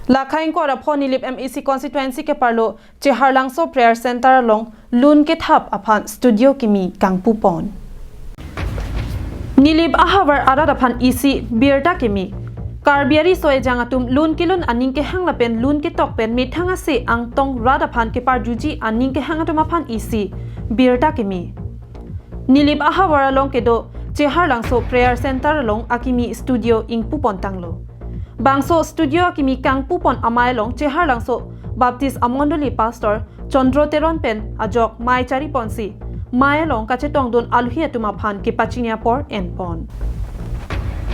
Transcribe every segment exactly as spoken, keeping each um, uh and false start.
Lakhai ingkoi ra pho Nilip M A C constituency keparlo Cheharlangso Prayer Center along lun kethap aphan studio kimi kangpupon. Nilip ahavar arat aphan isi birta kimi. Karbi ariso ejang atum lun kelun aning kehang lapen lun ketok pen methang ase angtong rat aphan keparjuji aning kehang atum aphan isi birta kimi. Nilip ahavar along kedo Cheharlangso Prayer Center along akimi studio ingpupon tanglo. Bangso studio akimi kangpupon amei along Cheharlangso Baptist Amondoli Pastor Chandra Teron pen ajok mei chariponsi mei along kachetongdun aluhi atum aphan kepachini apor enpon.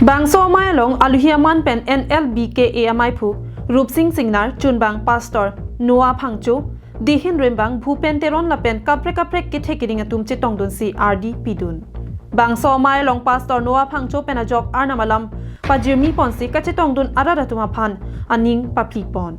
Bangso amei along aluhi aman pen N L B K A ameiphu Rupsing Singnar, chunbang Pastor Noah Phangcho, dihin rimbang Bhupen Teron lapen kaprek kaprek kethe keding atum chetongdunsi ardi pidun. Bangso amei along Pastor Noah Phangcho pen ajok Arnam alam pajirmiponsi kachetongdun arat atum aphan aning paphipon.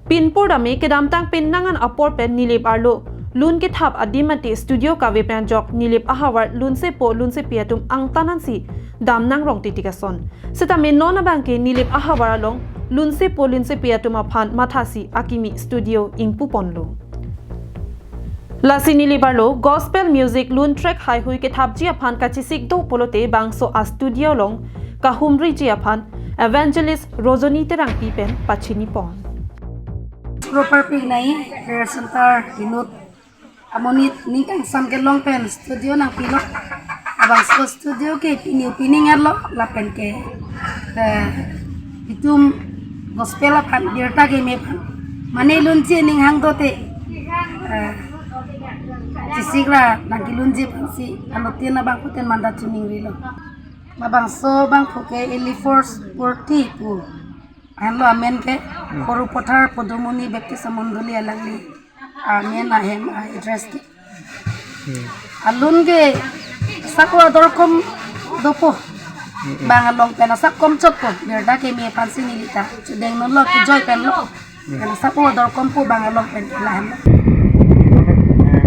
Pinpur dame kedamtang pen nangan apor pen Nilip arlo lun kethap adim mate studio kave pen ajok Nilip ahavar lunsepo lunsepi atum angtan ansi damnang rong titik ason. Setame non abangke Nilip ahavar along lunsepo lunsepi atum aphan mathasi akimi studio ingpuponlo. Lasi Nilip arlo gospel music lun track haihui kethapji aphan kachesik do pulote bangso a studio along kahumriji aphan Evangelist Rojoni Terangpi pen pachinipon. Proper pi nai Prayer Center inut amonit ning kangsam kelong pen studio nangpilo. Labangso studio ke pini pining arlo lapen ke, eh, itum gospel aphan birta kimi aphan mane lunji aning hang dote, eh, chesik ra nangkelunji aphansi anuttin abangphutin mandat chuning rilo. Labangso abangphu ke Eli Force Purti pu. Anlo amen ke, hmm, Korupathar Podomoni Baptist Amondoli alangli amen ahem a address ke. Hmm. Alun ke sako ador kom dopo. Hmm, hmm. Bang along pen asak kom chotpo. Birta kimi aphansi neli ta chudeng non lo, kejoy pen lo. Hmm. Pen sako ador kom po bang along pen ke lahenlo.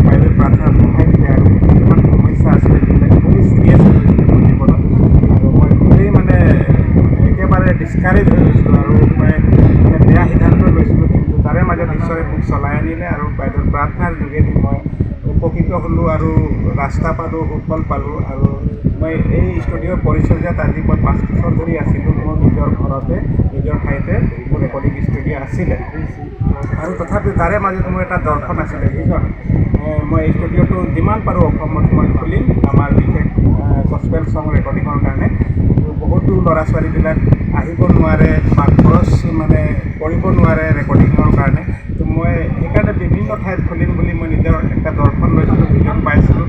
বাইদেউ প্ৰাৰ্থনা সহায় দিলে আৰু কিছুমান সমস্যা আছিলে, যিবিলাক বহুত চিৰিয়াছ হৈ গৈছিলে মোৰ জীৱনত। আৰু মই গোটেই মানে একেবাৰে ডিছকাৰেজ হৈ গৈছিলোঁ আৰু মই এটা বেয়া সিদ্ধান্ত লৈছিলোঁ, কিন্তু তাৰে মাজত ঈশ্বৰে মোক চলাই আনিলে আৰু বাইদেউৰ প্ৰাৰ্থনাৰ যোগেদি মই উপকৃত হ'লোঁ আৰু ৰাস্তা পালোঁ, সুফল পালোঁ। আৰু মই এই ষ্টুডিঅ'ৰ পৰিচৰ্যাত আজি মই পাঁচ বছৰ ধৰি আছিলোঁ মোৰ নিজৰ ঘৰতে, নিজৰ ঠাইতে মোৰ ৰেকৰ্ডিং ষ্টুডিঅ' আছিলে। আৰু তথাপিও তাৰে মাজত মোৰ এটা দৰ্শন আছিলে, ভিজন। এ, মই এই ষ্টুডিঅ'টো যিমান পাৰোঁ অসমত মই খুলিম, আমাৰ বিশেষ, এ, গছপেল ছং ৰেকৰ্ডিঙৰ কাৰণে। বহুতো ল'ৰা ছোৱালীবিলাক আহিব নোৱাৰে বা খৰচ মানে কৰিব নোৱাৰে ৰেকৰ্ডিঙৰ কাৰণে। তো মই সেইকাৰণে বিভিন্ন ঠাইত খুলিম বুলি মই নিজৰ এটা দৰ্শন লৈছিলোঁ, ভিজন পাইছিলোঁ।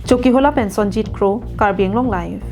Chokihola pen Sonjit Kro, Karbi Anglong Live.